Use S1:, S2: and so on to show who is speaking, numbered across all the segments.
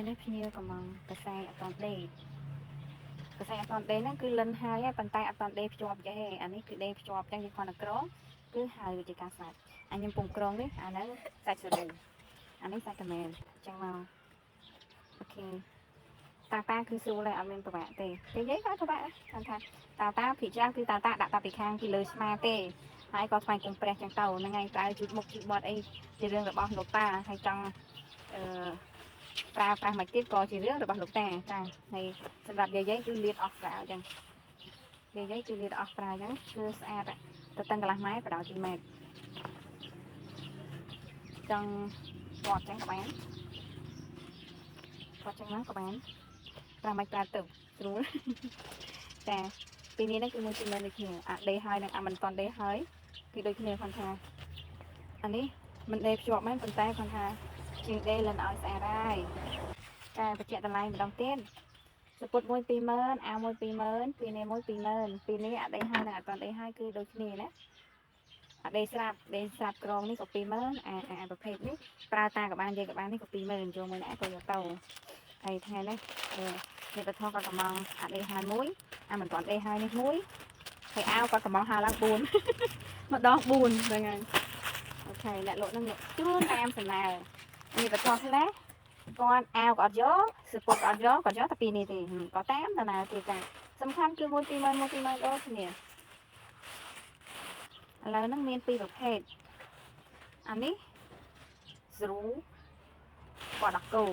S1: នេះភ្ញៀវកំងកសែអត់តន់ដេកសែអត់តន់ដេហ្នឹងគឺលិនហើយហើយប៉ុន្តែអត់តន់ដេភ្ជាប់ទេអានេះគឺដេភ្ជាប់ចឹងយើងគ្រាន់តែក្រងគឺហើយវាជាការសាច់អញខ្ញុំពងក្រងនេះអាហ្នឹងសាច់សេរីអានេះសាច់កាមែនចឹងមកអូខេតាតាគឺស្រួលហើយអត់មានប្របាក់ទេនិយាយក៏ប្របាក់គាត់ថាតាតាភិច្រើនគឺតាតាដាក់តាពីខាងពីលើស្មាទេហើយក៏ថ្វាយគុំព្រះចឹងទៅហ្នឹងហើយប្រើជូតមុខជូតមាត់អីជារឿងរបស់លោកតាហើយចង់អឺ ប្រើប្រាស់មកទៀតក៏ជារឿងរបស់លោកតាចាហើយសម្រាប់យាយយាយគឺលាតអស់ប្រើអញ្ចឹងយាយយាយគឺលាតអស់ប្រើអញ្ចឹងគឺស្អាតទៅតឹងកន្លះម៉ែបដល់2ម៉ែត្រចង់ពណ៌អញ្ចឹងក៏បានពណ៌អញ្ចឹងមកក៏បានប្រើមិនប្រើទៅស្រួលចាពីនេះហ្នឹងគឺមួយពីមិនដូចគ្នាអាដេហើយនិងអាមិនតន់ដេហើយគឺដូចគ្នាគាត់ថាអានេះមិនដេភ្ជាប់មែនប៉ុន្តែគាត់ថាជាងដេលិនឲ្យស្អាតហើយ តែបញ្ជាក់តម្លៃម្ដងទៀតសពុតមួយ20000អាវមួយ20000ពីនេះមួយ20000ពីនេះអាដេហើយនិងអត់តដេហើយគឺដូចគ្នាណាអាដេស្រាប់ដេស្រាប់ក្រងនេះក៏20000អាអាប្រភេទនេះប្រើតាក៏បានយាយក៏បាននេះក៏20000ចូលមួយណាក៏យកទៅហើយថ្ងៃនេះនេះបថក៏កំងអាដេហើយមួយអាមិនតន់ដេហើយនេះមួយហើយអាវក៏កំងហើយឡើង4ម្ដង4ហ្នឹងហើយអូខេអ្នកលក់នឹងលក់ជូនតាមសំណើនេះបថខ្លះ គាត់អាវក៏អត់យកសពុតក៏អត់យកគាត់យកតែពីរនេះទេក៏តាមដំណើរទៀតចាសំខាន់គឺមួយ20000មួយ20000ដូចគ្នាឥឡូវហ្នឹងមានពីរប្រភេទអានេះស្រូពណ៌ដកគោ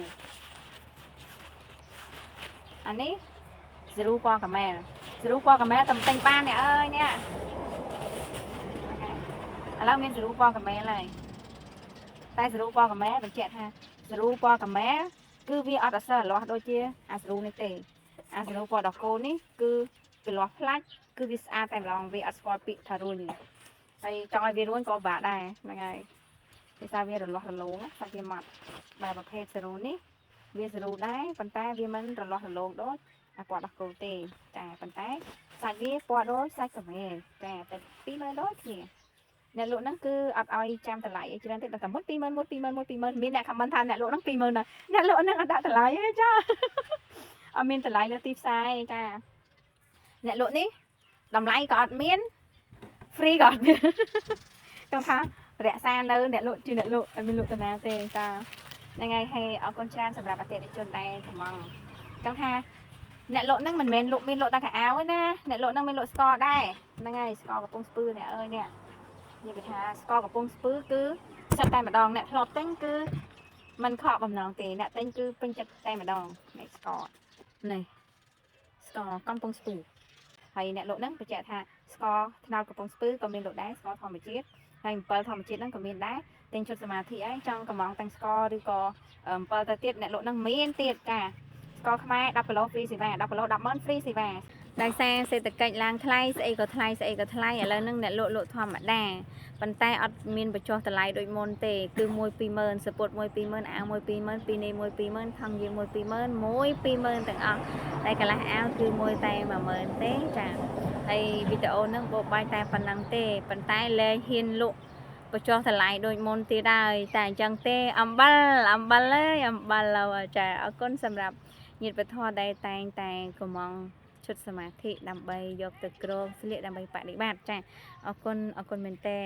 S1: អានេះស្រូពណ៌កាមែលស្រូពណ៌កាមែលតែទិញបានអ្នកអើយនេះឥឡូវមានស្រូពណ៌កាមែលហើយតែស្រូពណ៌កាមែលបញ្ជាក់ថាស្រូពណ៌កាមែលគឺវាអត់អសរលាស់ដូចជាអាស្រូនេះទេអាស្រូពណ៌ដកគោនេះគឺវាលាស់ផ្លាច់គឺវាស្អាតតែម្ដងវាអត់ស្គាល់ពាក្យថារួញហើយចង់ឲ្យវារួញក៏ពិបាកដែរហ្នឹងហើយភាសាវារលាស់រលោងសាច់វាម៉ត់បាទប្រភេទស្រូនេះវាស្រូដែរប៉ុន្តែវាមិនរលាស់រលោងដូចអាពណ៌ដោះគោទេចាប៉ុន្តែសាច់វាពណ៌ដូចសាច់កាមែចាតែ20000ដូចគ្នាអ្នកលក់ហ្នឹងគឺអត់ឲ្យចាំតម្លៃអីច្រើនទេដល់តែមួយ20000មួយ20000មួយ20000មានអ្នកខមមិនថាអ្នកលក់ហ្នឹង20000ណាអ្នកលក់ហ្នឹងអត់ដាក់តម្លៃទេចាអត់មានតម្លៃលើទីផ្សារទេចាអ្នកលក់នេះតម្លៃក៏អត់មាន free ក៏អត់មានគាត់ថារក្សានៅអ្នកលក់ជាអ្នកលក់អត់មានលក់តាណាទេចាហ្នឹងហើយហើយអរគុណច្រើនសម្រាប់អតិថិជនដែលកំងចង់ថាអ្នកលក់ហ្នឹងមិនមែនលក់មានលក់តែខោអាវទេណាអ្នកលក់ហ្នឹងមានលក់ស្ករដែរហ្នឹងហើយស្ករកំពង់ស្ពឺអ្នកអើយនេះនិយាយថាស្ករកំពង់ស្ពឺគឺសិតតែម្ដងអ្នកធ្លាប់ទិញគឺមិនខកបំណងទេអ្នកទិញគឺពេញចិត្តតែម្ដងនេះស្ករនេះស្ករកំពង់ស្ពឺហើយអ្នកលក់ហ្នឹងបញ្ជាក់ថាស្ករត្នោតកំពង់ស្ពឺក៏មានលក់ដែរស្ករធម្មជាតិហើយអំពិលធម្មជាតិហ្នឹងក៏មានដែរទិញឈុតសមាធិឯងចង់កំងទាំងស្ករឬក៏អំពិលទៅទៀតអ្នកលក់ហ្នឹងមានទៀតចាស្ករខ្មែរ10គីឡូ free សេវា10គីឡូ100000 free សេវាដោយសារសេដ្ឋកិច្ចឡើងថ្លៃស្អីក៏ថ្លៃស្អីក៏ថ្លៃឥឡូវហ្នឹងអ្នកលក់លក់ធម្មតាប៉ុន្តែអត់មានបញ្ចុះតម្លៃដូចមុនទេគឺ1 20000សពុត1 20000អាវ1 20000ពីរនេះ1 20000ថង់យា1 20000 1 20000ទាំងអស់តែកន្លះអាវគឺមួយតែ10000ទេចាហើយវីដេអូហ្នឹងបោកបាយតែប៉ុណ្ណឹងទេប៉ុន្តែលែងហ៊ានលក់បញ្ចុះតម្លៃដូចមុនទៀតហើយតែអញ្ចឹងទេអំបិលអំបិលអើយអំបិលឡើយចាអរគុណសម្រាប់ញាតិពធដែលតែងតែកំងឈុតសមាធិដើម្បីយកទៅក្រងស្លៀកដើម្បីបដិបត្តិចាអរគុណអរគុណមែនតើ។